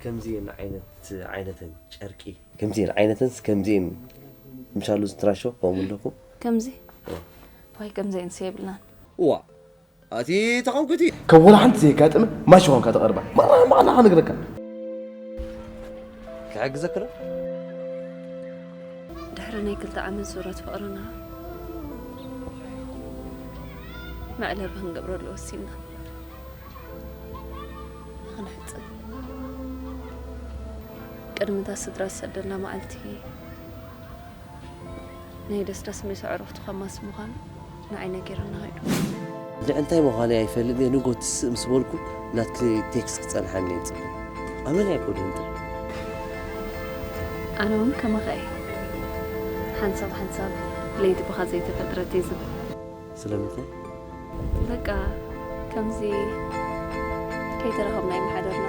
ከምዚአን ዓይነት ዓይነተን ጨርቂ ከምዚአን ዓይነተንስ ከምዚአን ምሻሉ ዝትራሾ ከምኡ ኣለኩም። ከምዚ ዋይ ከምዚ እንስ የብልናን። እዋ ኣቲ ተቐንኩቲ ከም ወላ ሓንቲ ዘየጋጥመ ማሽ ኾንካ ተቐርባ ማላ ማላ ከነግረካ ክሕግዘክሎ ድሕሪ ናይ ክልተ ዓመት ዙረት ፍቕርና መዕለቢ ክንገብረሉ ወሲንና። ንኽንሕጽብ ቅድሚ እታ ስድራ ዝሰደልና መዓልቲ ናይ ደስዳስ ምስ ኣዕሩኽቱ ከማስ ምዃኑ ንዓይ ነጊሩና ኸይዱ። እንድዒ እንታይ ምዃነይ ኣይፈልጥ እየ ንጎ ትስእ ምስ በልኩ ናትኪ ቴክስት ክጸንሓኒ እየ ዝጽበ ኣመል ኣይኮድን ጥብ ኣነ እውን ከማኻ እየ ሓንሳብ ሓንሳብ ለይቲ ብኻ ዘይተፈጥረት እየ ዝብል ስለምንታይ በቃ ከምዚ ከይተራኸብና ይመሓደርና